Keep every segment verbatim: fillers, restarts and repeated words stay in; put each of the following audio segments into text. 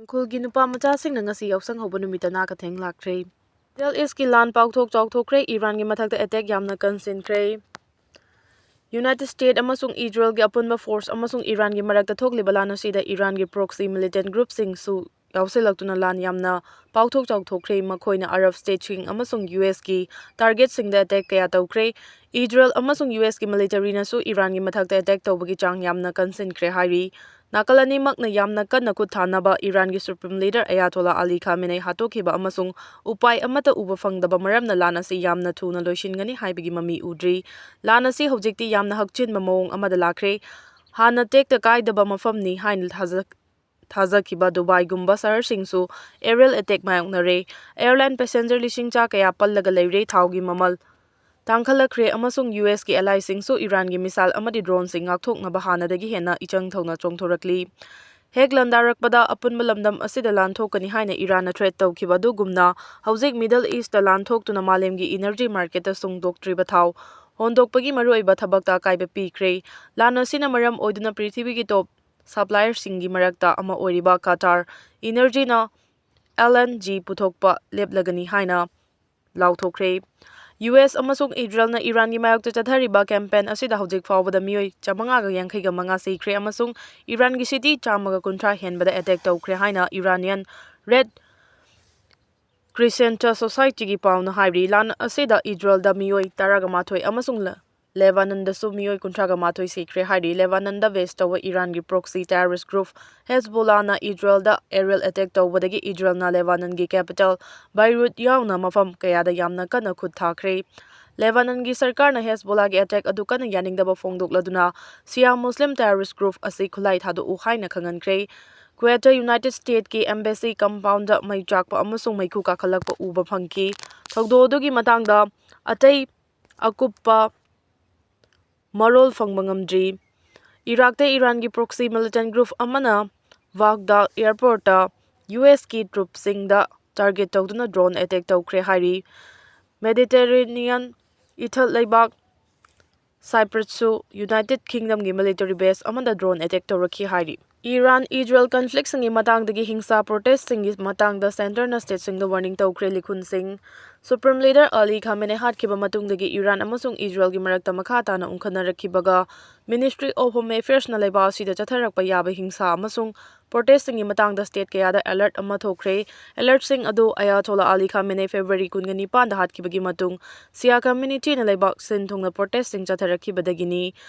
ꯇꯥꯡꯈꯨꯜꯒꯤ ꯅꯨꯄꯥ ꯃꯆꯥꯁꯤꯡꯅ ꯉꯁꯤ ꯌꯥꯎꯁꯪ ꯍꯧꯕ ꯅꯨꯃꯤꯠꯇ ꯅꯥ ꯀꯊꯦꯡ ꯂꯥꯛꯈ꯭ꯔꯦ꯫ Middle East ꯀꯤ ꯂꯥꯟ ꯄꯥꯛꯊꯣꯛ ꯆꯥꯎꯊꯣꯛꯈ꯭ꯔꯦ, ꯏꯔꯥꯟꯒꯤ ꯃꯊꯛꯇ attack ꯌꯥꯝꯅ ꯀꯟꯁꯤꯟꯈ꯭ꯔꯦ꯫ United States ꯑꯃꯁꯨꯡ ꯏꯖꯔꯦꯜꯒꯤ ꯑꯄꯨꯟꯕ force ꯑꯃꯁꯨꯡ ꯏꯔꯥꯟꯒꯤ ꯃꯔꯛꯇ ꯊꯣꯛꯂꯤꯕ ꯂꯥꯟ ꯑꯁꯤꯗ ꯏꯔꯥꯟꯒꯤ proxy militant group ꯁꯤꯡꯁꯨ ꯌꯥꯎꯁꯤꯜꯂꯛꯇꯨꯅ ꯂꯥꯟ ꯌꯥꯝꯅ ꯄꯥꯛꯊꯣꯛ ꯆꯥꯎꯊꯣꯛꯈ꯭ꯔꯦ꯫ ꯃꯈꯣꯏꯅ Arab state ꯁꯤꯡ ꯑꯃꯁꯨꯡ U S ꯀꯤ target ꯁꯤꯡꯗ attack ꯀꯌꯥ ꯇꯧꯈ꯭ꯔꯦ꯫ ꯏꯖꯔꯦꯜ ꯑꯃꯁꯨꯡ U S ꯀꯤ military ꯅꯁꯨ ꯏꯔꯥꯟꯒꯤ ꯃꯊꯛꯇ attack ꯇꯧꯕꯒꯤ ꯆꯥꯡ ꯌꯥꯝꯅ ꯀꯟꯁꯤꯟꯈ꯭ꯔꯦ ꯍꯥꯏꯔꯤ꯫ ꯅꯥꯀꯜ ꯑꯅꯤꯃꯛꯅ ꯌꯥꯝꯅ ꯀꯟꯅ ꯈꯨꯠ ꯊꯥꯅꯕ ꯏꯔꯥꯟꯒꯤ supreme leader Ayatollah Ali Khamenei ꯍꯥꯠꯇꯣꯛꯈꯤꯕ ꯑꯃꯁꯨꯡ ꯎꯄꯥꯏ ꯑꯃꯠꯇ ꯎꯕ ꯐꯪꯗꯕ ꯃꯔꯝꯅ ꯂꯥꯟ ꯑꯁꯤ ꯌꯥꯝꯅ ꯊꯨꯅ ꯂꯣꯏꯁꯤꯟꯒꯅꯤ ꯍꯥꯏꯕꯒꯤ ꯃꯃꯤ ꯎꯗ꯭ꯔꯤ꯫ ꯂꯥꯟ ꯑꯁꯤ ꯍꯧꯖꯤꯛꯇꯤ ꯌꯥꯝꯅ ꯍꯛꯆꯤꯟꯕ ꯃꯑꯣꯡ ꯑꯃꯗ ꯂꯥꯛꯈ꯭ꯔꯦ꯫ ꯍꯥꯟꯅ ꯇꯦꯛꯇ ꯀꯥꯏꯗꯕ ꯃꯐꯝꯅꯤ ꯍꯥꯏꯅ ꯊꯥꯖ-, ꯊꯥꯖꯈꯤꯕ ꯗꯨꯕꯥꯏꯒꯨꯝꯕ ꯁꯍꯔꯁꯤꯡꯁꯨ aerial attack ꯃꯥꯌꯣꯛꯅꯔꯦ꯫ Airline passenger ꯂꯤꯁꯤꯡ ꯆꯥ ꯀꯌꯥ ꯄꯜꯂꯒ ꯂꯩꯔꯦ꯫ ꯊꯥꯎꯒꯤ ꯃꯃꯜ ꯇꯥꯡꯈꯠꯂꯛꯈ꯭ꯔꯦ ꯑꯃꯁꯨꯡ U S ꯀꯤ ally ꯁꯤꯡꯁꯨ ꯏꯔꯥꯟꯒꯤ missile ꯑꯃꯗꯤ drone ꯁꯤꯡ ꯉꯥꯛꯊꯣꯛꯅꯕ ꯍꯥꯟꯅꯗꯒꯤ ꯍꯦꯟꯅ ꯏꯆꯪ ꯊꯧꯅ ꯆꯣꯡꯊꯣꯔꯛꯂꯤ꯫ ꯍꯦꯛ ꯂꯥꯟꯗꯥꯔꯛꯄꯗ ꯑꯄꯨꯟꯕ ꯂꯝꯗꯝ ꯑꯁꯤꯗ ꯂꯥꯟ ꯊꯣꯛꯀꯅꯤ ꯍꯥꯏꯅ ꯏꯔꯥꯟꯅ threat ꯇꯧꯈꯤꯕ ꯑꯗꯨꯒꯨꯝꯅ, ꯍꯧꯖꯤꯛ Middle East ꯇ ꯂꯥꯟ ꯊꯣꯛꯇꯨꯅ ꯃꯥꯂꯦꯝꯒꯤ energy market ꯇ ꯁꯨꯡꯗꯣꯛꯇ꯭ꯔꯤꯕ ꯊꯥꯎ ꯍꯣꯟꯗꯣꯛꯄꯒꯤ ꯃꯔꯨꯑꯣꯏꯕ ꯊꯕꯛꯇ ꯑꯀꯥꯏꯕ ꯄꯤꯈ꯭ꯔꯦ꯫ ꯂꯥꯟ ꯑꯁꯤꯅ ꯃꯔꯝ ꯑꯣꯏꯗꯨꯅ ꯄ꯭ꯔꯤꯊꯤꯕꯤꯒꯤ top supplier ꯁꯤꯡꯒꯤ ꯃꯔꯛꯇ ꯑꯃ ꯑꯣꯏꯔꯤꯕ Qatar Energy ꯅ L N G ꯄꯨꯊꯣꯛꯄ ꯂꯦꯞꯂꯒꯅꯤ ꯍꯥꯏꯅ ꯂꯥꯎꯊꯣꯛꯈ꯭ꯔꯦ꯫ U S ꯑꯃꯁꯨꯡ ꯏꯖꯔꯦꯜꯅ ꯏꯔꯥꯟꯒꯤ ꯃꯥꯌꯣꯛꯇ ꯆꯠꯊꯔꯤꯕ campaign ꯑꯁꯤꯗ ꯍꯧꯖꯤꯛ ꯐꯥꯎꯕꯗ ꯃꯤꯑꯣꯏ ꯆꯥꯃꯉꯥꯒ ꯌꯥꯡꯈꯩꯒ ꯃꯉꯥ ꯁꯤꯈ꯭ꯔꯦ ꯑꯃꯁꯨꯡ ꯏꯔꯥꯟꯒꯤ city ꯆꯥꯝꯃꯒ ꯀꯨꯟꯊ꯭ꯔꯥ ꯍꯦꯟꯕꯗ attack ꯇꯧꯈ꯭ꯔꯦ ꯍꯥꯏꯅ Iranian Red Crescent Society ꯒꯤ ꯄꯥꯎꯅ ꯍꯥꯏꯔꯤ꯫ ꯂꯥꯟ ꯑꯁꯤꯗ ꯏꯖꯔꯦꯜꯗ ꯃꯤꯑꯣꯏ ꯇꯔꯥꯒ ꯃꯥꯊꯣꯏ ꯑꯃꯁꯨꯡ ꯂ-, ꯂꯦꯕꯥꯅꯟꯗꯁꯨ ꯃꯤꯑꯣꯏ ꯀꯨꯟꯊ꯭ꯔꯥꯒ ꯃꯥꯊꯣꯏ ꯁꯤꯈ꯭ꯔꯦ ꯍꯥꯏꯔꯤ꯫ ꯂꯦꯕꯥꯅꯟꯗ base ꯇꯧꯕ ꯏꯔꯥꯟꯒꯤ proxy terrorist group ꯍꯦꯖꯕꯣꯂꯥꯅ ꯏꯖꯔꯦꯜꯗ aerial attack ꯇꯧꯕꯗꯒꯤ ꯏꯖꯔꯦꯜꯅ ꯂꯦꯕꯥꯅꯟꯒꯤ capital ꯕꯩꯔꯨꯠ ꯌꯥꯎꯅ ꯃꯐꯝ ꯀꯌꯥꯗ ꯌꯥꯝꯅ ꯀꯟꯅ ꯈꯨꯠ ꯊꯥꯈ꯭ꯔꯦ꯫ ꯂꯦꯕꯥꯅꯟꯒꯤ ꯁꯔꯀꯥꯔꯅ ꯍꯦꯖꯕꯣꯂꯥꯒꯤ attack ꯑꯗꯨ ꯀꯟꯅ ꯌꯥꯅꯤꯡꯗꯕ ꯐꯣꯡꯗꯣꯛꯂꯗꯨꯅ ꯁꯤꯌꯥ ꯃꯨꯁꯂꯤꯝ terrorist group ꯑꯁꯤ ꯈꯨꯠꯂꯥꯏ ꯊꯥꯗꯣꯛꯎ ꯍꯥꯏꯅ ꯈꯪꯍꯟꯈ꯭ꯔꯦ꯫ ꯀ꯭ꯋꯦꯠꯇ United States ꯀꯤ embassy compound ꯗ ꯃꯩ ꯆꯥꯛꯄ ꯑꯃꯁꯨꯡ ꯃꯩꯈꯨ ꯀꯥꯈꯠꯂꯛꯄ ꯎꯕ ꯐꯪꯈꯤ꯫ ꯊꯧꯗꯣꯛ ꯑꯗꯨꯒꯤ ꯃꯇꯥꯡꯗ ꯑꯇꯩ ꯑꯀꯨꯞꯄ ꯃꯔꯣꯜ ꯐꯪꯕ ꯉꯝꯗ꯭ꯔꯤ꯫ ꯏꯔꯥꯛꯇ ꯏꯔꯥꯟꯒꯤ proxy militant group ꯑꯃꯅ ꯕꯥꯒꯗꯥꯗ airport ꯇ U S ꯀꯤ troops ꯁꯤꯡꯗ target ꯇꯧꯗꯨꯅ drone attack ꯇꯧꯈ꯭ꯔꯦ ꯍꯥꯏꯔꯤ꯫ Mediterranean ꯏꯊꯠ ꯂꯩꯕꯥꯛ Cyprus ꯁꯨ United Kingdom ꯒꯤ military base ꯑꯃꯗ drone attack ꯇꯧꯔꯛꯈꯤ ꯍꯥꯏꯔꯤ꯫ ꯏꯔꯥꯟ ꯏꯖꯔꯦꯜ ꯀꯟꯐ꯭ꯂꯤꯛꯁꯤꯡꯒꯤ ꯃꯇꯥꯡꯗꯒꯤ ꯍꯤꯡꯁꯥ ꯄ꯭ꯔꯣꯇꯦꯁꯁꯤꯡꯒꯤ ꯃꯇꯥꯡꯗ ꯁꯦꯟꯇꯔꯅ ꯁ꯭ꯇꯦꯠꯁꯤꯡꯗ ꯋꯥꯔꯅꯤꯡ ꯇꯧꯈ꯭ꯔꯦ꯫ ꯂꯤꯈꯨꯟ ꯁꯤꯡ꯫ ꯁꯨꯄ꯭ꯔꯤꯝ ꯂꯤꯗꯔ ꯑꯂꯤ ꯈꯥꯃꯦꯅꯦ ꯍꯥꯠꯈꯤꯕ ꯃꯇꯨꯡꯗꯒꯤ ꯏꯔꯥꯟ ꯑꯃꯁꯨꯡ ꯏꯖꯔꯦꯜꯒꯤ ꯃꯔꯛꯇ ꯃꯈꯥ ꯇꯥꯅ ꯎꯪꯈꯠꯅꯔꯛꯈꯤꯕꯒ Ministry of Home Affairsꯅ ꯂꯩꯕꯥꯛ ꯑꯁꯤꯗ ꯆꯠꯊꯔꯛꯄ ꯌꯥꯕ ꯍꯤꯡꯁꯥ ꯑꯃꯁꯨꯡ ꯄ꯭ꯔꯣꯇꯦꯁꯁꯤꯡꯒꯤ ꯃꯇꯥꯡꯗ ꯁ꯭ꯇꯦꯠ ꯀꯌꯥꯗ ꯑꯦꯂꯔꯠ ꯑꯃ ꯊꯣꯛꯈ꯭ꯔꯦ꯫ ꯑꯦꯂꯔꯠꯁꯤꯡ ꯑꯗꯨ ꯑꯌꯥꯊꯣꯂꯥ ꯑꯂꯤ ꯈꯥꯃꯦꯅꯦ ꯐꯦꯕ꯭ꯔꯨꯋꯥꯔꯤ ꯀꯨꯟꯒ ꯅꯤꯄꯥꯟꯗ ꯍꯥꯠꯈꯤꯕꯒꯤ ꯃꯇꯨꯡ ꯁꯤꯌꯥ ꯀꯝꯃ꯭ꯌꯨꯅꯤꯇꯤꯅ ꯂꯩꯕꯥꯛ ꯁꯤꯟ ꯊꯨꯡꯅ ꯄ꯭ꯔꯣꯇꯦꯁꯁꯤꯡ ꯆꯠꯊꯔꯛꯈꯤꯕꯗꯒꯤꯅꯤ꯫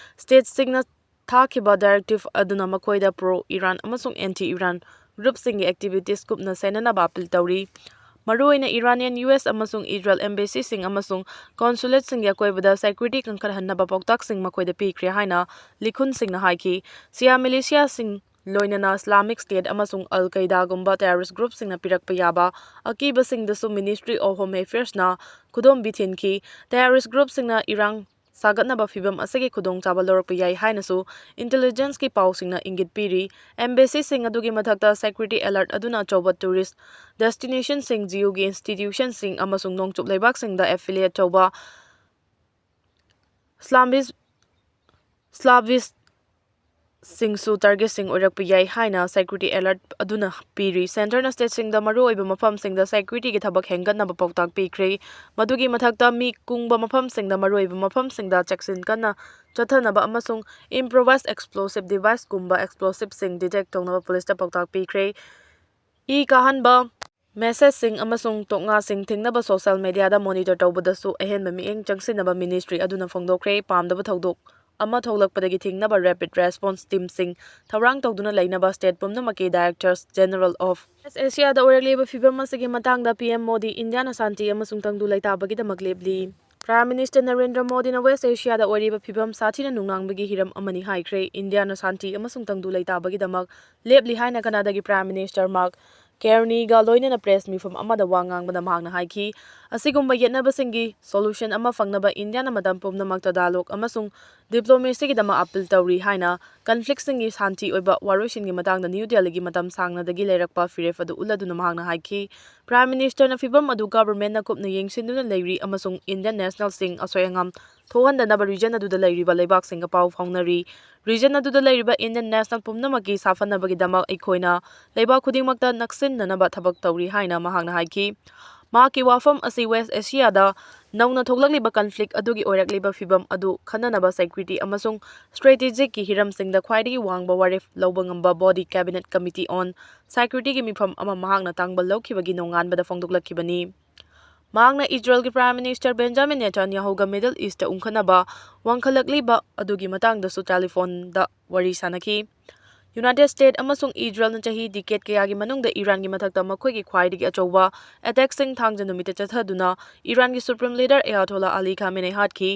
ꯁ꯭ꯇꯦꯠꯁꯤꯡꯅ ꯊꯥꯈꯤꯕ ꯗꯥꯏꯔꯦꯛꯇꯤꯚ ꯑꯗꯨꯅ ꯃꯈꯣꯏꯗ ꯄ꯭ꯔꯣ ꯏꯔꯥꯟ ꯑꯃꯁꯨꯡ ꯑꯦꯟꯇꯤ ꯏꯔꯥꯟ ꯒ꯭ꯔꯨꯞꯁꯤꯡꯒꯤ ꯑꯦꯛꯇꯤꯚꯤꯇꯤꯁ ꯀꯨꯞꯅ ꯁꯦꯟꯅꯅꯕ ꯑꯄꯤꯜ ꯇꯧꯔꯤ꯫ ꯃꯔꯨꯑꯣꯏꯅ ꯏꯔꯥꯅꯤꯌꯟ ꯌꯨ ꯑꯦꯁ ꯑꯃꯁꯨꯡ ꯏꯖꯔꯦꯜ ꯑꯦꯝꯕꯦꯁꯤꯁꯤꯡ ꯑꯃꯁꯨꯡ ꯀꯣꯟꯁꯨꯂꯦꯠꯁꯤꯡꯒꯤ ꯑꯀꯣꯏꯕꯗ ꯁꯦꯀ꯭ꯌꯨꯔꯤꯇꯤ ꯀꯟꯈꯠꯍꯟꯅꯕ ꯄꯥꯎꯇꯥꯛꯁꯤꯡ ꯃꯈꯣꯏꯗ ꯄꯤꯈ꯭ꯔꯦ ꯍꯥꯏꯅ ꯂꯤꯈꯨꯟꯁꯤꯡꯅ ꯍꯥꯏꯈꯤ꯫ ꯁꯤꯌꯥ ꯃꯤꯂꯤꯁꯤꯌꯥꯁꯤꯡ, ꯂꯣꯏꯅꯅ ꯏꯁꯂꯥꯃꯤꯛ ꯁ꯭ꯇꯦꯠ ꯑꯃꯁꯨꯡ ꯑꯜ ꯀꯩꯗꯥꯒꯨꯝꯕ ꯇꯦꯔꯣꯔꯤꯁ ꯒ꯭ꯔꯨꯞꯁꯤꯡꯅ ꯄꯤꯔꯛꯄ ꯌꯥꯕ ꯑꯀꯤꯕꯁꯤꯡꯗꯁꯨ Ministry of Home Affairsꯅ ꯈꯨꯗꯣꯝꯕꯤ ꯊꯤꯟꯈꯤ꯫ ꯇꯦꯔꯣꯔꯤꯁ ꯒ꯭ꯔꯨꯞꯁꯤꯡꯅ ꯏꯔꯥꯡ ꯁꯥꯒꯠꯅꯕ ꯐꯤꯚꯝ ꯑꯁꯤꯒꯤ ꯈꯨꯗꯣꯡꯆꯥꯕ ꯂꯧꯔꯛꯄ ꯌꯥꯏ ꯍꯥꯏꯅꯁꯨ ꯏꯟꯇꯦꯂꯤꯖꯦꯟꯁꯀꯤ ꯄꯥꯎꯁꯤꯡꯅ ꯏꯪꯒꯤꯠ ꯄꯤꯔꯤ꯫ ꯑꯦꯝꯕꯦꯁꯤꯁꯤꯡ ꯑꯗꯨꯒꯤ ꯃꯊꯛꯇ ꯁꯦꯀ꯭ꯌꯨꯔꯤꯇꯤ ꯑꯦꯂꯔꯠ ꯑꯗꯨꯅ ꯑꯆꯧꯕ ꯇꯨꯔꯤꯁ ꯗꯦꯁꯇꯤꯅꯦꯁꯟꯁꯤꯡ, ꯖꯤꯌꯨꯒꯤ ꯏꯟꯁꯇꯤꯇ꯭ꯌꯨꯁꯟꯁꯤꯡ ꯑꯃꯁꯨꯡ ꯅꯣꯡꯆꯨꯞ ꯂꯩꯕꯥꯛꯁꯤꯡꯗ ꯑꯦꯐꯤꯂꯤꯌꯦꯠ ꯇꯧꯕ ꯏꯁꯂꯥꯃꯤꯁ, ꯏꯁꯂꯥꯃꯤꯁ ꯁꯤꯡꯁꯨ ꯇꯥꯔꯒꯦꯠꯁꯤꯡ ꯑꯣꯏꯔꯛꯄ ꯌꯥꯏ ꯍꯥꯏꯅ ꯁꯦꯀ꯭ꯌꯨꯔꯤꯇꯤ ꯑꯦꯂꯔꯠ ꯑꯗꯨꯅ ꯄꯤꯔꯤ꯫ ꯁꯦꯟꯇꯔꯅ ꯁ꯭ꯇꯦꯠꯁꯤꯡꯗ ꯃꯔꯨꯑꯣꯏꯕ ꯃꯐꯝꯁꯤꯡꯗ ꯁꯦꯀ꯭ꯌꯨꯔꯤꯇꯤꯒꯤ ꯊꯕꯛ ꯍꯦꯟꯒꯠꯅꯕ ꯄꯥꯎꯇꯥꯛ ꯄꯤꯈ꯭ꯔꯦ꯫ ꯃꯗꯨꯒꯤ ꯃꯊꯛꯇ ꯃꯤ ꯀꯨꯡꯕ ꯃꯐꯝꯁꯤꯡꯗ ꯃꯔꯨꯑꯣꯏꯕ ꯃꯐꯝꯁꯤꯡꯗ ꯆꯦꯛꯁꯤꯟ ꯀꯟꯅ ꯆꯠꯊꯅꯕ ꯑꯃꯁꯨꯡ ꯏꯝꯄ꯭ꯔꯣꯚꯥꯏꯖ ꯑꯦꯛꯁꯄ꯭ꯂꯣꯁꯤꯚ ꯗꯤꯚꯥꯏꯁꯀꯨꯝꯕ ꯑꯦꯛꯁꯄ꯭ꯂꯣꯁꯤꯚꯁꯤꯡ ꯗꯤꯇꯦꯛ ꯇꯧꯅꯕ ꯄꯨꯂꯤꯁꯇ ꯄꯥꯎꯇꯥꯛ ꯄꯤꯈ꯭ꯔꯦ꯫ ꯏ ꯀꯥꯍꯟꯕ ꯃꯦꯁꯦꯖꯁꯤꯡ ꯑꯃꯁꯨꯡ ꯇꯣꯛꯉꯥꯁꯤꯡ ꯊꯤꯡꯅꯕ ꯁꯣꯁꯤꯌꯦꯜ ꯃꯤꯗꯤꯌꯥꯗ ꯃꯣꯅꯤꯇꯔ ꯇꯧꯕꯗꯁꯨ ꯑꯍꯦꯟꯕ ꯃꯤꯠꯌꯦꯡ ꯆꯪꯁꯤꯟꯅꯕ ꯃꯤꯅꯤꯁꯇ꯭ꯔꯤ ꯑꯗꯨꯅ ꯐꯣꯡꯗꯣꯛꯈ꯭ꯔꯦ꯫ ꯄꯥꯝꯗꯕ ꯊꯧꯗꯣꯛ ꯑꯃ ꯊꯣꯛꯂꯛꯄꯗꯒꯤ ꯊꯤꯡꯅꯕ ꯔꯦꯄꯤꯗ ꯔꯦꯁꯄꯣꯟꯁ ꯇꯤꯝꯁꯤꯡ ꯊꯧꯔꯥꯡ ꯇꯧꯗꯨꯅ ꯂꯩꯅꯕ ꯁ꯭ꯇꯦꯠ ꯄꯨꯝꯅꯃꯛꯀꯤ ꯗꯥꯏꯔꯦꯛꯇꯔꯁ ꯖꯦꯅꯔꯦꯜ ꯑꯣꯐ ꯋꯦꯁ ꯑꯦꯁꯤꯌꯥꯗ ꯑꯣꯏꯔꯛꯂꯤꯕ ꯐꯤꯚꯝ ꯑꯁꯤꯒꯤ ꯃꯇꯥꯡꯗ ꯄꯤ ꯑꯦꯝ ꯃꯣꯗꯤ ꯏꯟꯗꯤꯌꯥꯅ ꯁꯥꯟꯇꯤ ꯑꯃꯁꯨꯡ ꯇꯪꯗꯨ ꯂꯩꯇꯥꯕꯒꯤꯗꯃꯛ ꯂꯦꯞꯂꯤ꯫ ꯄ꯭ꯔꯥꯏꯝ ꯃꯤꯅꯤꯁꯇꯔ ꯅꯔꯦꯟꯗ꯭ꯔ ꯃꯣꯗꯤꯅ ꯋꯦꯁ ꯑꯦꯁꯤꯌꯥꯗ ꯑꯣꯏꯔꯤꯕ ꯐꯤꯚꯝ ꯁꯥꯊꯤꯅ ꯅꯨꯡꯅꯥꯡꯕꯒꯤ ꯍꯤꯔꯝ ꯑꯃꯅꯤ ꯍꯥꯏꯈ꯭ꯔꯦ꯫ ꯏꯟꯗꯤꯌꯥꯅ ꯁꯥꯟꯇꯤ ꯑꯃꯁꯨꯡ ꯇꯪꯗꯨ ꯂꯩꯇꯥꯕꯒꯤꯗꯃꯛ ꯂꯦꯞꯂꯤ ꯍꯥꯏꯅ ꯀꯅꯥꯗꯥꯒꯤ ꯄ꯭ꯔꯥꯏꯝ ꯃꯤꯅꯤꯁꯇꯔ ꯃꯥꯔꯛ ꯀꯥꯔꯅꯤꯒ ꯂꯣꯏꯅꯅ ꯄ꯭ꯔꯦꯁ ꯃꯤꯐꯝ ꯑꯃꯗ ꯋꯥ ꯉꯥꯡꯕꯗ ꯃꯍꯥꯛꯅ ꯍꯥꯏꯈꯤ, ꯑꯁꯤꯒꯨꯝꯕ ꯌꯦꯠꯅꯕꯁꯤꯡꯒꯤ ꯁꯣꯂꯨꯁꯟ ꯑꯃ ꯐꯪꯅꯕ ꯏꯟꯗꯤꯌꯥꯅ ꯃꯇꯝ ꯄꯨꯝꯅꯃꯛꯇ ꯗꯥꯏꯂꯣꯒ ꯑꯃꯁꯨꯡ ꯗꯤꯄ꯭ꯂꯣꯃꯦꯁꯤꯒꯤꯗꯃꯛ ꯑꯄꯤꯜ ꯇꯧꯔꯤ ꯍꯥꯏꯅ ꯀꯟꯐ꯭ꯂꯤꯛꯁꯤꯡꯒꯤ ꯁꯥꯟꯇꯤ ꯑꯣꯏꯕ ꯋꯥꯔꯣꯏꯁꯤꯟꯒꯤ ꯃꯇꯥꯡꯗ ꯅ꯭ꯌꯨ ꯗꯦꯜꯂꯤꯒꯤ ꯃꯇꯝ ꯁꯥꯡꯅꯗꯒꯤ ꯂꯩꯔꯛꯄ ꯐꯤꯔꯦꯞ ꯑꯗꯨ ꯎꯠꯂꯗꯨꯅ ꯃꯍꯥꯛꯅ ꯍꯥꯏꯈꯤ꯫ ꯄ꯭ꯔꯥꯏꯝ ꯃꯤꯅꯤꯁꯇꯔꯅ ꯐꯤꯚꯝ ꯑꯗꯨ ꯒꯚꯔꯟꯃꯦꯟꯠꯅ ꯀꯨꯞꯅ ꯌꯦꯡꯁꯤꯟꯗꯨꯅ ꯂꯩꯔꯤ ꯑꯃꯁꯨꯡ ꯏꯟꯗꯤꯌꯟ ꯅꯦꯁꯅꯦꯜꯁꯤꯡ ꯑꯁꯣꯏ ꯑꯉꯥꯝ ꯊꯣꯛꯍꯟꯗꯅꯕ ꯔꯤꯖꯟ ꯑꯗꯨꯗ ꯂꯩꯔꯤꯕ ꯂꯩꯕꯥꯛꯁꯤꯡꯒ ꯄꯥꯎ ꯐꯥꯎꯅꯔꯤ꯫ ꯔꯤꯖꯟ ꯑꯗꯨꯗ ꯂꯩꯔꯤꯕ ꯏꯟꯗꯤꯌꯟ ꯅꯦꯁꯅꯦꯜ ꯄꯨꯝꯅꯃꯛꯀꯤ ꯁꯥꯐꯅꯕꯒꯤꯗꯃꯛ ꯑꯩꯈꯣꯏꯅ ꯂꯩꯕꯥꯛ ꯈꯨꯗꯤꯡꯃꯛꯇ ꯅꯛꯁꯤꯟꯅꯅꯕ ꯊꯕꯛ ꯇꯧꯔꯤ ꯍꯥꯏꯅ ꯃꯍꯥꯛꯅ ꯍꯥꯏꯈꯤ꯫ ꯃꯍꯥꯛꯀꯤ ꯋꯥꯐꯝ ꯑꯁꯤ ꯋꯦꯁ ꯑꯦꯁꯤꯌꯥꯗ ꯅꯧꯅ ꯊꯣꯛꯂꯛꯂꯤꯕ ꯀꯟꯐ꯭ꯂꯤꯛ ꯑꯗꯨꯒꯤ ꯑꯣꯏꯔꯛꯂꯤꯕ ꯐꯤꯕꯝ ꯑꯗꯨ ꯈꯟꯅꯅꯕ ꯁꯦꯀ꯭ꯌꯨꯔꯤꯇꯤ ꯑꯃꯁꯨꯡ ꯁ꯭ꯇ꯭ꯔꯦꯇꯦꯖꯤꯛꯀꯤ ꯍꯤꯔꯝꯁꯤꯡꯗ ꯈ꯭ꯋꯥꯏꯗꯒꯤ ꯋꯥꯡꯕ ꯋꯥꯔꯦꯞ ꯂꯧꯕ ꯉꯝꯕ ꯕꯣꯗꯤ ꯀꯦꯕꯤꯅꯦꯠ ꯀꯃꯤꯇꯤ ꯑꯣꯟ ꯁꯦꯀ꯭ꯌꯨꯔꯤꯇꯤꯒꯤ ꯃꯤꯐꯝ ꯑꯃ ꯃꯍꯥꯛꯅ ꯇꯥꯡꯕ ꯂꯧꯈꯤꯕꯒꯤ ꯅꯣꯡꯉꯥꯟꯕꯗ ꯐꯣꯡꯗꯣꯛꯂꯛꯈꯤꯕꯅꯤ꯫ ꯃꯍꯥꯛꯅ ꯏꯖꯔꯦꯜꯒꯤ prime minister Benjamin ꯅꯦꯇꯥꯟꯌꯥꯍꯨꯒ middle east ꯎꯪꯈꯠꯅꯕ ꯋꯥꯡꯈꯠꯂꯛꯂꯤꯕ ꯑꯗꯨꯒꯤ ꯃꯇꯥꯡꯗꯁꯨ ꯇꯦꯂꯤꯐꯣꯟꯗ ꯋꯥꯔꯤ ꯁꯥꯅꯈꯤ꯫ ꯌꯨꯅꯥꯏꯇꯦꯗ ꯁ꯭ꯇꯦꯠ ꯑꯃꯁꯨꯡ ꯏꯖꯔꯦꯜꯅ ꯆꯍꯤ ꯗꯤꯀꯦꯗ ꯀꯌꯥꯒꯤ ꯃꯅꯨꯡꯗ ꯏꯔꯥꯟꯒꯤ ꯃꯊꯛꯇ ꯃꯈꯣꯏꯒꯤ ꯈ꯭ꯋꯥꯏꯗꯒꯤ ꯑꯆꯧꯕ ꯑꯦꯇꯦꯛꯁꯤꯡ ꯊꯥꯡꯖ ꯅꯨꯃꯤꯠꯇ ꯆꯠꯊꯗꯨꯅ ꯏꯔꯥꯟꯒꯤ ꯁꯨꯄ꯭ꯔꯤꯝ ꯂꯤꯗꯔ ꯑꯌꯥꯇꯣꯂꯥ ꯑꯂꯤ ꯈꯥꯃꯦꯅꯦ ꯍꯥꯠꯈꯤ꯫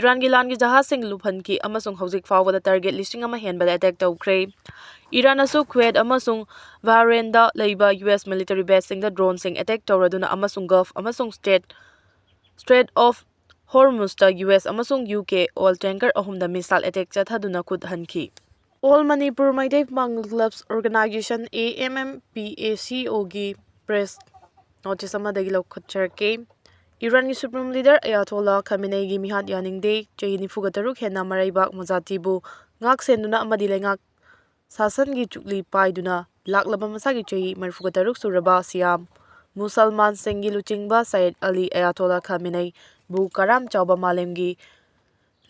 ꯏꯔꯥꯟꯒꯤ ꯂꯥꯟꯒꯤ ꯖꯍꯥꯖꯁꯤꯡ ꯂꯨꯞꯍꯟꯈꯤ ꯑꯃꯁꯨꯡ ꯍꯧꯖꯤꯛ ꯐꯥꯎꯕꯗ ꯇꯥꯔꯒꯦꯠ ꯂꯤꯁꯤꯡ ꯑꯃ ꯍꯦꯟꯕꯗ ꯑꯦꯇꯦꯛ ꯇꯧꯈ꯭ꯔꯦ꯫ ꯏꯔꯥꯟꯅꯁꯨ ꯀꯨꯋꯦꯠ ꯑꯃꯁꯨꯡ ꯕꯍꯔꯦꯟꯗ ꯂꯩꯕ ꯌꯨ ꯑꯦꯁ ꯃꯤꯂꯤꯇꯔꯤ ꯕꯦꯁꯁꯤꯡꯗ ꯗ꯭ꯔꯣꯟꯁꯤꯡ ꯑꯦꯇꯦꯛ ꯇꯧꯔꯗꯨꯅ ꯑꯃꯁꯨꯡ ꯒꯜꯐ ꯑꯃꯁꯨꯡ ꯁ꯭ꯇꯦꯠ, ꯁ꯭ꯇ꯭ꯔꯦꯠ ꯑꯣꯐ ꯍꯣꯔꯃꯨꯖꯇ ꯌꯨ ꯑꯦꯁ ꯑꯃꯁꯨꯡ ꯌꯨ ꯀꯦ ꯑꯣꯏꯜ ꯇꯦꯡꯀꯔ ꯑꯍꯨꯝꯗ ꯃꯤꯁꯥꯏꯜ ꯑꯦꯇꯦꯛ ꯆꯠꯊꯗꯨꯅ ꯈꯨꯠ ꯍꯟꯈꯤ꯫ All Manipur Meitei Pangal clubs organisation, A M M P A C ꯑꯣꯒꯤ ꯄ꯭ꯔꯦꯁ ꯅꯣꯇꯤꯁ ꯑꯃꯗꯒꯤ ꯂꯧꯈꯠꯆꯔꯛꯀꯦ꯫ ꯏꯔꯥꯟꯒꯤ ꯁꯨꯄ꯭ꯔꯤꯝ ꯂꯤꯗꯔ ꯑꯌꯥꯇꯣꯂꯥ ꯈꯥꯃꯦꯅꯦꯒꯤ ꯃꯤꯍꯥꯠ ꯌꯥꯅꯤꯡꯗꯦ꯫ ꯆꯍꯤ ꯅꯤꯐꯨꯒ ꯇꯔꯨꯛ ꯍꯦꯟꯅ ꯃꯔꯩꯕꯥꯛ ꯃꯖꯥꯇꯤꯕꯨ ꯉꯥꯛ ꯁꯦꯟꯗꯨꯅ ꯑꯃꯗꯤ ꯂꯩꯉꯥꯛ ꯁꯥꯁꯟꯒꯤ ꯆꯨꯛꯂꯤ ꯄꯥꯏꯗꯨꯅ ꯂꯥꯛꯂꯕ ꯃꯁꯥꯒꯤ ꯆꯍꯤ ꯃꯔꯤꯐꯨꯒ ꯇꯔꯨꯛ ꯁꯨꯔꯕ ꯁꯤꯌꯥꯝ ꯃꯨꯁꯜꯃꯥꯟꯁꯤꯡꯒꯤ ꯂꯨꯆꯤꯡꯕ ꯁꯌꯦꯗ ꯑꯂꯤ ꯑꯌꯥꯇꯣꯂꯥ ꯈꯥꯃꯦꯅꯦꯕꯨ ꯀꯔꯥꯝ ꯆꯥꯎꯕ ꯃꯥꯂꯦꯝꯒꯤ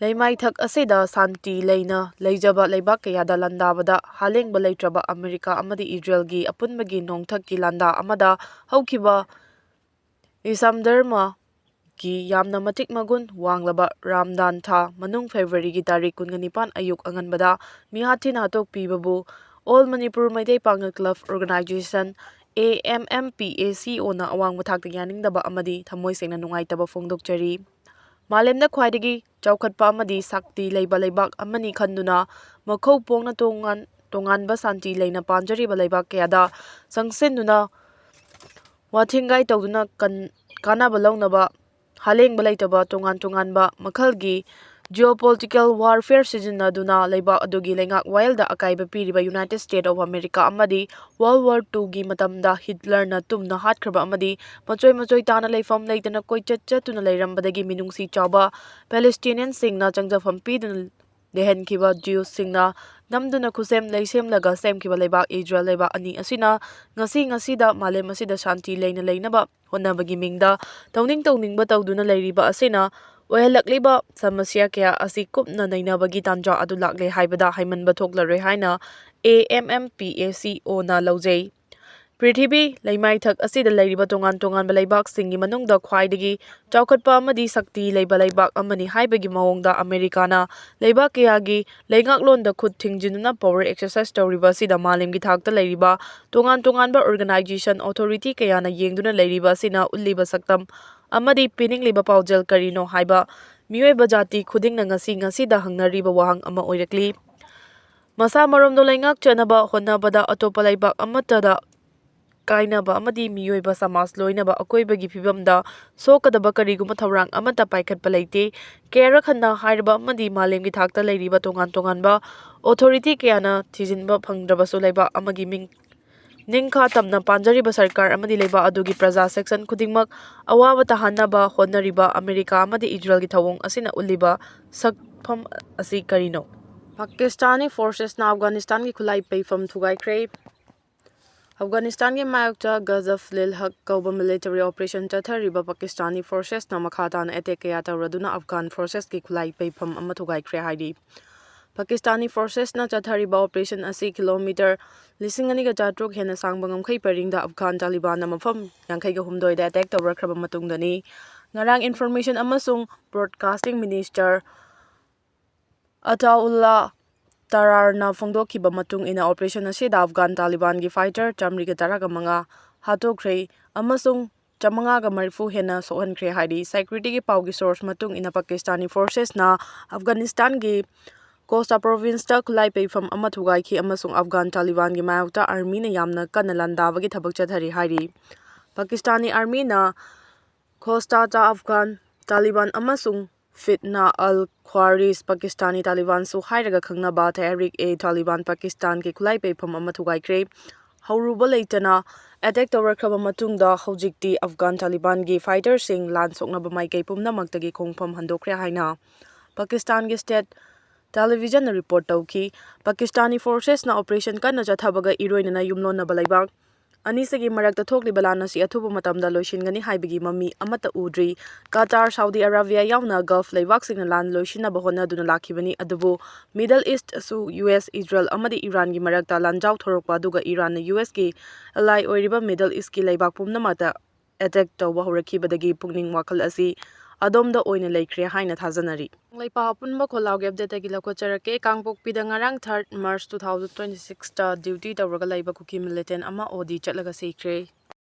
ꯂꯩꯃꯥꯏꯊꯛ ꯑꯁꯤꯗ ꯁꯥꯟꯇꯤ ꯂꯩꯅ ꯂꯩꯖꯕ ꯂꯩꯕꯥꯛ ꯀꯌꯥꯗ ꯂꯥꯟꯗꯥꯕꯗ ꯍꯥꯂꯦꯡꯕ ꯂꯩꯇ꯭ꯔꯕ ꯑꯃꯦꯔꯤꯀꯥ ꯑꯃꯗꯤ ꯏꯖꯔꯦꯜꯒꯤ ꯑꯄꯨꯟꯕꯒꯤ ꯅꯣꯡꯊꯛꯀꯤ ꯂꯥꯟꯗꯥ ꯑꯃꯗ ꯍꯧꯈꯤꯕ ꯏꯁꯥꯝ ꯙꯔꯃꯒꯤ ꯌꯥꯝꯅ ꯃꯇꯤꯛ ꯃꯒꯨꯟ ꯋꯥꯡꯂꯕ ꯔꯥꯝꯗꯥꯟ ꯊꯥ ꯃꯅꯨꯡ ꯐꯦꯕ꯭ꯔꯨꯋꯥꯔꯤꯒꯤ ꯇꯥꯔꯤꯛ ꯀꯨꯟꯒ ꯅꯤꯄꯥꯟ ꯑꯌꯨꯛ ꯑꯉꯟꯕꯗ ꯃꯤꯍꯥꯠ ꯊꯤꯅ ꯍꯥꯠꯇꯣꯛꯄꯤꯕꯕꯨ all Manipur Meitei Pangal club organisation, A M M P A C ꯑꯣꯅ ꯑꯋꯥꯡꯕ ꯊꯥꯛꯇ ꯌꯥꯅꯤꯡꯗꯕ ꯑꯃꯗꯤ ꯊꯃꯣꯏ ꯁꯦꯡꯅ ꯅꯨꯡꯉꯥꯏꯇꯕ ꯐꯣꯡꯗꯣꯛꯆꯔꯤ꯫ ꯃꯥꯂꯦꯝꯗ ꯈ꯭ꯋꯥꯏꯗꯒꯤ ꯆꯥꯎꯈꯠꯄ ꯑꯃꯗꯤ ꯁꯛꯇꯤ ꯂꯩꯕ ꯂꯩꯕꯥꯛ ꯑꯃꯅꯤ ꯈꯟꯗꯨꯅ ꯃꯈꯧ ꯄꯣꯡꯅ ꯇꯣꯉꯥꯟ ꯇꯣꯉꯥꯟꯕ ꯁꯥꯟꯇꯤ ꯂꯩꯅ ꯄꯥꯟꯖꯔꯤꯕ ꯂꯩꯕꯥꯛ ꯀꯌꯥꯗ ꯆꯪꯁꯤꯟꯗꯨꯅ ꯋꯥꯊꯤꯡꯒꯥꯏ ꯇꯧꯗꯨꯅ ꯀꯟ-, ꯀꯥꯟꯅꯕ ꯂꯧꯅꯕ ꯍꯥꯂꯦꯡꯕ ꯂꯩꯇꯕ ꯇꯣꯉꯥꯟ ꯇꯣꯉꯥꯟꯕ ꯃꯈꯜꯒꯤ geopolitical warfare ꯁꯤꯖꯤꯟꯅꯗꯨꯅ ꯂꯩꯕꯥꯛ ꯑꯗꯨꯒꯤ ꯂꯩꯉꯥꯛ ꯋꯥꯌꯦꯜꯗ ꯑꯀꯥꯏꯕ ꯄꯤꯔꯤꯕ United States of America ꯑꯃꯗꯤ World War Two ꯒꯤ ꯃꯇꯝꯗ ꯍꯤꯠꯂꯔꯅ ꯇꯨꯝꯅ ꯍꯥꯠꯈ꯭ꯔꯕ ꯑꯃꯗꯤ ꯃꯆꯣꯏ ꯃꯆꯣꯏ ꯇꯥꯅ ꯂꯩꯐꯝ ꯂꯩꯇꯅ ꯀꯣꯏꯆꯠ ꯆꯠꯇꯨꯅ ꯂꯩꯔꯝꯕꯗꯒꯤ ꯃꯤꯅꯨꯡꯁꯤ ꯆꯥꯎꯕ Palestinianꯁꯤꯡꯅ ꯆꯪꯖꯐꯝ ꯄꯤꯗꯨꯅ ꯂꯩꯍꯟꯈꯤꯕ Jewꯁꯁꯤꯡꯅ ꯅꯝꯗꯨꯅ ꯈꯨꯠꯁꯦꯝ ꯂꯩꯁꯦꯝꯂꯒ ꯁꯦꯝꯈꯤꯕ ꯂꯩꯕꯥꯛ ꯏꯖꯔꯦꯜ ꯂꯩꯕꯥꯛ ꯑꯅꯤ ꯑꯁꯤꯅ ꯉꯁꯤ ꯉꯁꯤꯗ ꯃꯥꯂꯦꯝ ꯑꯁꯤꯗ ꯁꯥꯟꯇꯤ ꯂꯩꯅ ꯂꯩꯅꯕ ꯍꯣꯠꯅꯕꯒꯤ ꯃꯤꯡꯗ ꯇꯧꯅꯤꯡ ꯇꯧꯅꯤꯡꯕ ꯇꯧꯗꯨꯅ ꯂꯩꯔꯤꯕ ꯑꯁꯤꯅ ꯑꯣꯏꯍꯜꯂꯛꯂꯤꯕ ꯁꯃꯁ꯭ꯌꯥ ꯀꯌꯥ ꯑꯁꯤ ꯀꯨꯞꯅ ꯅꯩꯅꯕꯒꯤ ꯇꯥꯟꯖꯥ ꯑꯗꯨ ꯂꯥꯛꯂꯦ ꯍꯥꯏꯕꯗ ꯍꯥꯏꯃꯟꯕ ꯊꯣꯛꯂꯔꯣꯏ ꯍꯥꯏꯅ A M M P A C Oꯅ ꯂꯧꯖꯩ꯫ ꯄ꯭ꯔꯤꯊꯤꯕꯤ ꯂꯩꯃꯥꯏꯊꯛ ꯑꯁꯤꯗ ꯂꯩꯔꯤꯕ ꯇꯣꯉꯥꯟ ꯇꯣꯉꯥꯟꯕ ꯂꯩꯕꯥꯛꯁꯤꯡꯒꯤ ꯃꯅꯨꯡꯗ ꯈ꯭ꯋꯥꯏꯗꯒꯤ ꯆꯥꯎꯈꯠꯄ ꯑꯃꯗꯤ ꯁꯛꯇꯤ ꯂꯩꯕ ꯂꯩꯕꯥꯛ ꯑꯃꯅꯤ ꯍꯥꯏꯕꯒꯤ ꯃꯑꯣꯡꯗ ꯑꯃꯦꯔꯤꯀꯥꯅ ꯂꯩꯕꯥꯛ ꯀꯌꯥꯒꯤ ꯂꯩꯉꯥꯛꯂꯣꯟꯗ ꯈꯨꯠ ꯊꯤꯡꯖꯤꯟꯗꯨꯅ power exercise ꯇꯧꯔꯤꯕ ꯑꯁꯤꯗ ꯃꯥꯂꯦꯝꯒꯤ ꯊꯥꯛꯇ ꯂꯩꯔꯤꯕ ꯇꯣꯉꯥꯟ ꯇꯣꯉꯥꯟꯕ organization, authority ꯀꯌꯥꯅ ꯌꯦꯡꯗꯨꯅ ꯂꯩꯔꯤꯕ ꯑꯁꯤꯅ ꯎꯠꯂꯤꯕ ꯁꯛꯇꯝ ꯑꯃꯗꯤ ꯄꯤꯅꯤꯡꯂꯤꯕ ꯄꯥꯎꯖꯦꯜ ꯀꯔꯤꯅꯣ ꯍꯥꯏꯕ ꯃꯤꯑꯣꯏꯕ ꯖꯥꯇꯤ ꯈꯨꯗꯤꯡꯅ ꯉꯁꯤ ꯉꯁꯤꯗ ꯍꯪꯅꯔꯤꯕ ꯋꯥꯍꯪ ꯑꯃ ꯑꯣꯏꯔꯛꯂꯤ꯫ ꯃꯁꯥ ꯃꯔꯣꯝꯗꯣꯝ ꯂꯩꯉꯥꯛꯆꯅꯕ ꯍꯣꯠꯅꯕꯗ ꯑꯇꯣꯞꯄ ꯂꯩꯕꯥꯛ ꯑꯃꯠꯇꯗ ꯀꯥꯏꯅꯕ ꯑꯃꯗꯤ ꯃꯤꯑꯣꯏꯕ ꯁꯃꯥꯖ ꯂꯣꯏꯅꯕ ꯑꯀꯣꯏꯕꯒꯤ ꯐꯤꯕꯝꯗ ꯁꯣꯛꯀꯗꯕ ꯀꯔꯤꯒꯨꯝꯕ ꯊꯧꯔꯥꯡ ꯑꯃꯠꯇ ꯄꯥꯏꯈꯠꯄ ꯂꯩꯇꯦ꯫ ꯀꯦꯔ ꯈꯟꯅ ꯍꯥꯏꯔꯕ ꯑꯃꯗꯤ ꯃꯥꯂꯦꯝꯒꯤ ꯊꯥꯛꯇ ꯂꯩꯔꯤꯕ ꯇꯣꯉꯥꯟ ꯇꯣꯉꯥꯟꯕ authority ꯀꯌꯥꯅ ꯊꯤꯖꯤꯟꯕ ꯐꯪꯗ꯭ꯔꯕꯁꯨ ꯂꯩꯕꯥꯛ ꯑꯃꯒꯤ ꯃꯤꯡ ꯅꯤꯡꯈꯥ ꯇꯝꯅ ꯄꯥꯟꯖꯔꯤꯕ ꯁꯔꯀꯥꯔ ꯑꯃꯗꯤ ꯂꯩꯕꯥꯛ ꯑꯗꯨꯒꯤ ꯄ꯭ꯔꯖꯥ section ꯈꯨꯗꯤꯡꯃꯛ ꯑꯋꯥꯕ ꯇꯥꯍꯟꯅꯕ ꯍꯣꯠꯅꯔꯤꯕ ꯑꯃꯦꯔꯤꯀꯥ ꯑꯃꯗꯤ ꯏꯖꯔꯦꯜꯒꯤ ꯊꯧꯑꯣꯡ ꯑꯁꯤꯅ ꯎꯠꯂꯤꯕ ꯁꯛꯐꯝ ꯑꯁꯤ ꯀꯔꯤꯅꯣ? ꯄꯥꯀꯤꯁꯇꯥꯅꯤ forcesꯅ ꯑꯐꯒꯥꯅꯤꯁꯇꯥꯟꯒꯤ ꯈꯨꯠꯂꯥꯏ ꯄꯩꯐꯝ ꯊꯨꯒꯥꯏꯈ꯭ꯔꯦ꯫ ꯑꯐꯒꯥꯅꯤꯁꯇꯥꯟꯒꯤ ꯃꯥꯌꯣꯛꯇ ꯒꯖꯐ ꯂꯤꯜ ꯍꯛ ꯀꯧꯕ military operation ꯆꯠꯊꯔꯤꯕ ꯄꯥꯀꯤꯁꯇꯥꯅꯤ forcesꯅ ꯃꯈꯥ ꯇꯥꯅ attack ꯀꯌꯥ ꯇꯧꯔꯗꯨꯅ ꯑꯐꯒꯥꯟ forcesꯀꯤ ꯈꯨꯠꯂꯥꯏ ꯄꯩꯐꯝ ꯑꯃ ꯊꯨꯒꯥꯏꯈ꯭ꯔꯦ ꯍꯥꯏꯔꯤ꯫ ꯄꯥꯀꯤꯁꯇꯥꯅꯤ forcesꯅ ꯆꯠꯊꯔꯤꯕ operation ꯑꯁꯤ kilometre ꯂꯤꯁꯤꯡ ꯑꯅꯤꯒ ꯆꯥꯇ꯭ꯔꯨꯛ ꯍꯦꯟꯅ ꯁꯥꯡꯕ ꯉꯝꯈꯩ ꯄꯔꯤꯡꯗ ꯑꯐꯒꯥꯟ ꯇꯥꯂꯤꯕꯥꯟꯅ ꯃꯐꯝ ꯌꯥꯡꯈꯩꯒ ꯍꯨꯝꯗꯣꯏꯗ attack ꯇꯧꯔꯛꯈ꯭ꯔꯕ ꯃꯇꯨꯡꯗꯅꯤ꯫ ꯉꯔꯥꯡ information ꯑꯃꯁꯨꯡ broadcasting minister ꯑꯇꯥꯎꯜꯂꯥ ꯇꯔꯥꯔꯅ ꯐꯣꯡꯗꯣꯛꯈꯤꯕ ꯃꯇꯨꯡ ꯏꯟꯅ operation ꯑꯁꯤꯗ ꯑꯐꯒꯥꯟ ꯇꯥꯂꯤꯕꯥꯟꯒꯤ fighter ꯆꯥꯃꯔꯤꯒ ꯇꯔꯥꯒ ꯃꯉꯥ ꯍꯥꯠꯇꯣꯛꯈ꯭ꯔꯦ ꯑꯃꯁꯨꯡ ꯆꯥꯃꯉꯥꯒ ꯃꯔꯤꯐꯨ ꯍꯦꯟꯅ ꯁꯣꯛꯍꯟꯈ꯭ꯔꯦ ꯍꯥꯏꯔꯤ꯫ Securityꯒꯤ ꯄꯥꯎꯒꯤ source ꯃꯇꯨꯡ ꯏꯟꯅ ꯄꯥꯀꯤꯁꯇꯥꯅꯤ forcesꯅ ꯑꯐꯒꯥꯅꯤꯁꯇꯥꯟꯒꯤ ꯀꯣꯁꯇꯥ provinceꯇ ꯈꯨꯠꯂꯥꯏ ꯄꯩꯐꯝ ꯑꯃ ꯊꯨꯒꯥꯏꯈꯤ ꯑꯃꯁꯨꯡ ꯑꯐꯒꯥꯟ ꯇꯥꯂꯤꯕꯥꯟꯒꯤ ꯃꯥꯌꯣꯛꯇ armyꯅ ꯌꯥꯝꯅ ꯀꯟꯅ ꯂꯥꯟꯗꯥꯕꯒꯤ ꯊꯕꯛ ꯆꯠꯊꯔꯤ ꯍꯥꯏꯔꯤ꯫ ꯄꯥꯀꯤꯁꯇꯥꯅꯤ armyꯅ ꯈꯣꯁꯇꯥꯇ ꯑꯐꯒꯥꯟ ꯇꯥꯂꯤꯕꯥꯟ ꯑꯃꯁꯨꯡ ꯐꯤꯠꯅꯥ ꯑꯜ ꯈ꯭ꯋꯥꯔꯤꯖ, ꯄꯥꯀꯤꯁꯇꯥꯅꯤ ꯇꯥꯂꯤꯕꯥꯟꯁꯨ ꯍꯥꯏꯔꯒ ꯈꯪꯅꯕ ꯇꯦꯍꯔꯤꯛ ꯑꯦ ꯇꯥꯂꯤꯕꯥꯟ ꯄꯥꯀꯤꯁꯇꯥꯟꯒꯤ ꯈꯨꯠꯂꯥꯏ ꯄꯩꯐꯝ ꯑꯃ ꯊꯨꯒꯥꯏꯈ꯭ꯔꯦ꯫ ꯍꯧꯔꯨꯕ ꯂꯩꯇꯅ ꯑꯦꯇꯦꯛ ꯇꯧꯔꯛꯈ꯭ꯔꯕ ꯃꯇꯨꯡꯗ ꯍꯧꯖꯤꯛꯇꯤ ꯑꯐꯒꯥꯟ ꯇꯥꯂꯤꯕꯥꯟꯒꯤ ꯐꯥꯏꯇꯔꯁꯤꯡ ꯂꯥꯟ ꯁꯣꯛꯅꯕ ꯃꯥꯏꯀꯩ ꯄꯨꯝꯅꯃꯛꯇꯒꯤ ꯈꯣꯡꯐꯝ ꯍꯟꯗꯣꯛꯈ꯭ꯔꯦ ꯍꯥꯏꯅ ꯄꯥꯀꯤꯁꯇꯥꯟꯒꯤ ꯁ꯭ꯇꯦꯠ ꯇꯦꯂꯤꯚꯤꯖꯟꯅ ꯔꯤꯄꯣꯔꯠ ꯇꯧꯈꯤ꯫ ꯄꯥꯀꯤꯁꯇꯥꯅꯤ ꯐꯣꯔꯁꯦꯁꯅ ꯑꯣꯄꯔꯦꯁꯟ ꯀꯟꯅ ꯆꯠꯊꯕꯒ ꯏꯔꯣꯏꯅꯅ ꯌꯨꯝꯂꯣꯟꯅꯕ ꯂꯩꯕꯥꯛ ꯑꯅꯤꯁꯤꯒꯤ ꯃꯔꯛꯇ ꯊꯣꯛꯂꯤꯕ ꯂꯥꯟ ꯑꯁꯤ ꯑꯊꯨꯕ ꯃꯇꯝꯗ ꯂꯣꯏꯁꯤꯟꯒꯅꯤ ꯍꯥꯏꯕꯒꯤ ꯃꯃꯤ ꯑꯃꯠꯇ ꯎꯗ꯭ꯔꯤ꯫ ꯀꯇꯥꯔ, ꯁꯥꯎꯗꯤ ꯑꯔꯥꯕꯤꯌꯥ ꯌꯥꯎꯅ ꯒꯜꯐ ꯂꯩꯕꯥꯛꯁꯤꯡꯅ ꯂꯥꯟ ꯂꯣꯏꯁꯤꯟꯅꯕ ꯍꯣꯠꯅꯗꯨꯅ ꯂꯥꯛꯈꯤꯕꯅꯤ, ꯑꯗꯨꯕꯨ ꯃꯤꯗꯜ ꯏꯁ꯭ꯠꯁꯨ ꯌꯨ ꯑꯦꯁ, ꯏꯖꯔꯦꯜ ꯑꯃꯗꯤ ꯏꯔꯥꯟꯒꯤ ꯃꯔꯛꯇ ꯂꯥꯟꯖꯥꯎ ꯊꯣꯔꯛꯄ ꯑꯗꯨꯒ ꯏꯔꯥꯟꯅ ꯌꯨ ꯑꯦꯁꯀꯤ ꯑꯦꯂꯥꯏ ꯑꯣꯏꯔꯤꯕ ꯃꯤꯗꯜ ꯏꯁ꯭ꯠꯀꯤ ꯂꯩꯕꯥꯛ ꯄꯨꯝꯅꯃꯛꯇ ꯑꯦꯇꯦꯛ ꯇꯧꯕ ꯍꯧꯔꯛꯈꯤꯕꯗꯒꯤ ꯄꯨꯛꯅꯤꯡ ꯋꯥꯈꯜ ꯑꯁꯤ ꯑꯗꯣꯝꯗ ꯑꯣꯏꯅ ꯂꯩꯈ꯭ꯔꯦ ꯍꯥꯏꯅ ꯊꯥꯖꯅꯔꯤ꯫ ꯂꯩꯄꯥꯛ ꯑꯄꯨꯟꯕ ꯈꯣꯜꯂꯥꯎꯒꯤ ꯑꯞꯗꯦꯠꯇꯒꯤ ꯂꯧꯈꯠꯆꯔꯛꯀꯦ꯫ ꯀꯥꯡꯄꯣꯛꯄꯤꯗ ꯉꯔꯥꯡ ꯊꯥꯔꯠ ꯃꯥꯔꯆ ꯇꯨ ꯊꯥꯎꯖꯟ ꯇ꯭ꯋꯦꯟꯇꯤ ꯁꯤꯛꯁꯇ ꯗ꯭ꯌꯨꯇꯤ ꯇꯧꯔꯒ ꯂꯩꯕ ꯀꯨꯀꯤ ꯃꯤꯂꯤꯇꯦꯟ ꯑꯃ ꯑꯣ ꯗꯤ ꯆꯠꯂꯒ ꯁꯤꯈ꯭ꯔꯦ꯫